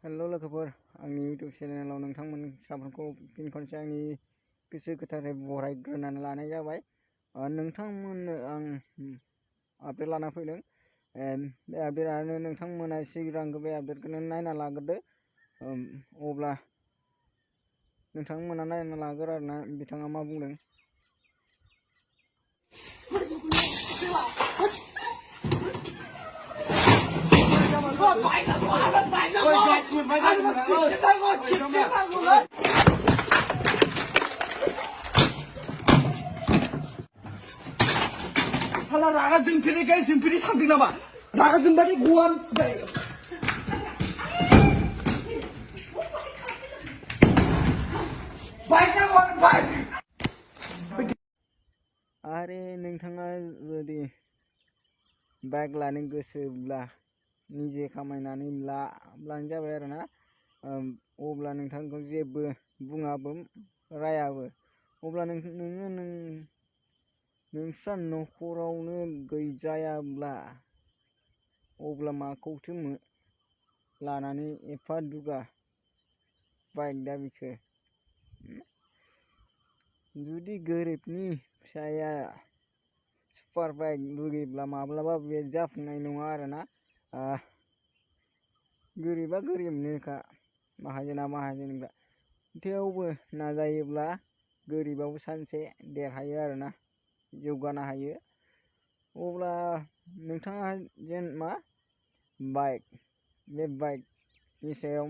हेल' लोगोफोर, आंनि इउटुब चेनेलाव नोंथांमोन साफ्रोमखौ फिन खनसे आंनि गोसो गोथारै बरायग्रोनानै लानाय जाबाय। नोंथांमोननो आं आपडेट लाना फैदों। बे आपडेटआनो नोंथांमोना सिगांग्रो बे आपडेटखौनो नायना लाग्रोदो। अब्ला नोंथांमोना नायना लाग्रो आरोना बिथाङा मा बुंदों। साला रागा जोंफेरैखाय जोंफेरै सानदों नामा? रागा जोंबाथाय गवा मिथिबाय। आरे नोंथाङा जुदि बाइक लानो गोसोब्ला निजे खामायनानै लाब्लानो जाबाय आरोना। अब्ला नोंथांखौ जेबो बुङाबो रायाबो। अब्ला नोंस्रा न'खरावनो गैजायाब्ला अब्ला माखौथो लानानै एफा दुगा बाइक दाबिखो? जुदि गोरिबनि फिसाया सुपार बाइक लुगैब्ला माब्लाबा बे जाफुंनाय नङा आरोना। गोरिबा गोरिबनोखा, माहाजोना माहाजोनखा। थेवबो नाजायोब्ला गोरिबाबो सानसे देरहायो आरोना, जौगानो हायो। अब्ला नोंथाङा जेन बे बाइकनि सायाव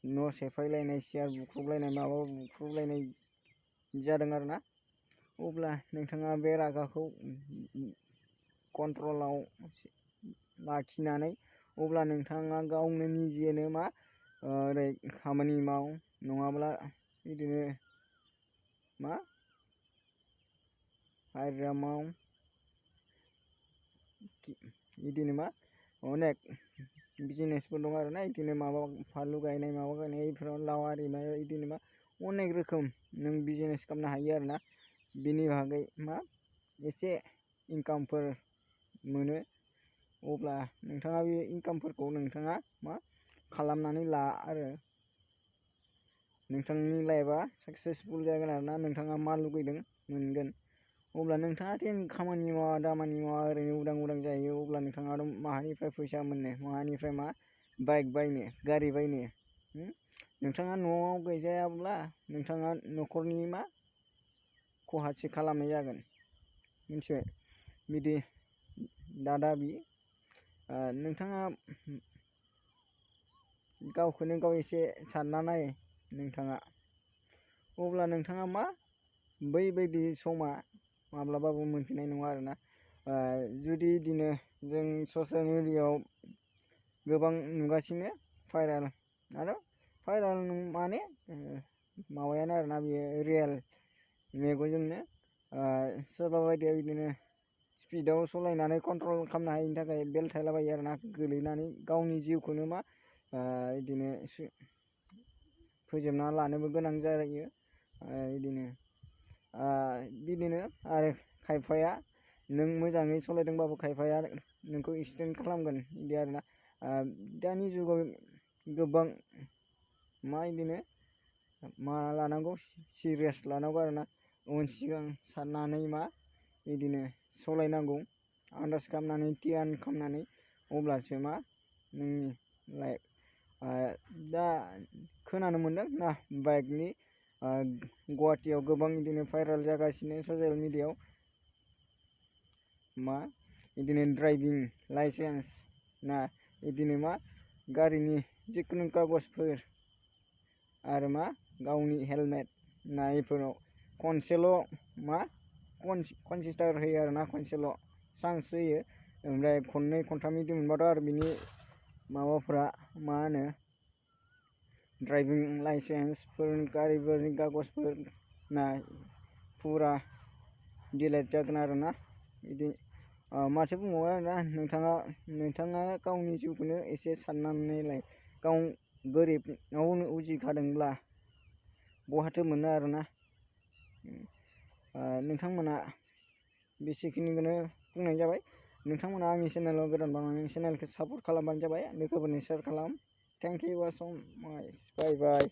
न' सेफायलायनाय, सियार बुख्रुबलायनाय, माबा बुख्रुबलायनाय जादों आरोना। अब्ला नोंथाङा बे रागाखौ कन्ट्रलाव लाखिनानै अब्ला नोंथाङा गावनो निजेनो ओरै खामानि माव, नङाब्ला बिदिनो हाजिरा माव, बिदिनो अनेक बिजनेसफोर दं आरोना। बिदिनो फानलु गायनाय, माबा गायनाय, बेफोराव लाव आरि बिदिनो अनेक रोखोम नों बिजनेस खालामनो हायो आरोना। बिनि बागै एसे इनकामफोर मोनो। अब्ला नोंथाङा बे इनकामफोरखौ नोंथाङा खालामनानै ला आरो नोंथांनि लाइफआ साक्सेसफुल जागोन आरोना। नोंथाङा मा लुगैदों मोनगोन। अब्ला नोंथाङा खामानि मावा दामानि मावा ओरैनो उदां उदां जायो, अब्ला नोंथाङा माहानिफ्राय फैसा मोननो, माहानिफ्राय बाइक बायनो, गारि बायनो? नोंथाङा न'आव गैजायाब्ला नोंथाङा न'खरनि खहासो खालामनाय जागोन, मिथिबाय? बिदि दाबि नोंथाङा गावखौनो गाव एसे सानना नाय नोंथाङा। अब्ला नोंथाङा बैबायदि समा माब्लाबाबो मोनफिननाय नङा आरोना। जुदि बिदिनो जों ससियेल मिडियायाव गोबां नुगासिनो भाइराल माने माबायानो आरोना, बेयो रियेल मेगनजोंनो। सोरबा बायदिया बिदिनो स्पिडाव सालायनानै कन्ट्रल खालामनो हायिनि थाखाय बेलथायलाबायो आरोना, गोलैनानै गावनि जिउखौनो बिदिनो फोजोबना लानोबो गोनां जायो। बिदिनो आरो खायफाया नों मोजाङै सालायदोंबाबो खायफाया नोंखौ एक्सिडेन्ट खालामगोन, बिदि आरोना। दानि जुगाव गोबां बिदिनो लानांगौ, सिरियास लानांगौ आरोना। उन सिगां साननानै बिदिनो सालायनांगौ, आन्दाज खालामनानै धियान खालामनानै। अब्लासो नोंनि लाइफ। दा खोनानो मोनदों ना, बाइकनि गुवाहाटियाव गोबां बिदिनो भाइराल जागासिनो ससियेल मिडियायाव। बिदिनो ड्राइभिं लाइसेन्स बिदिनो गारिनि जिखुनु कागजफोर आरो गावनि हेलमेट बेफोराव खनसेल' कनसिडार होयो आरोना, खनसेल' चान्स होयो। ओमफ्राय खननै खनथाम बिदि मोनबाथ' आरो बिनि माबाफ्रा ड्राइभिं लाइसेन्सफोर, गारिफोरनि कागजफोर फुरा डिलेट जागोन आरोना। बिदि माथो बुंबावो आरोना। नोंथाङा गावनि जिउखौनो एसे साननानै नाय। गाव गोरिबनाव उजिखादोंब्ला बहाथो मोनो आरोना। नोंथांमोना बेसेखिनिखौनो बुंनाय जाबाय। नोंथांमोना आंनि चेनेलाव गोदानबा आंनि चेनेलखौ सापर्ट खालामबानो जाबाय, लोगोफोरनो शेयार खालाम। Thank you so much. Bye bye.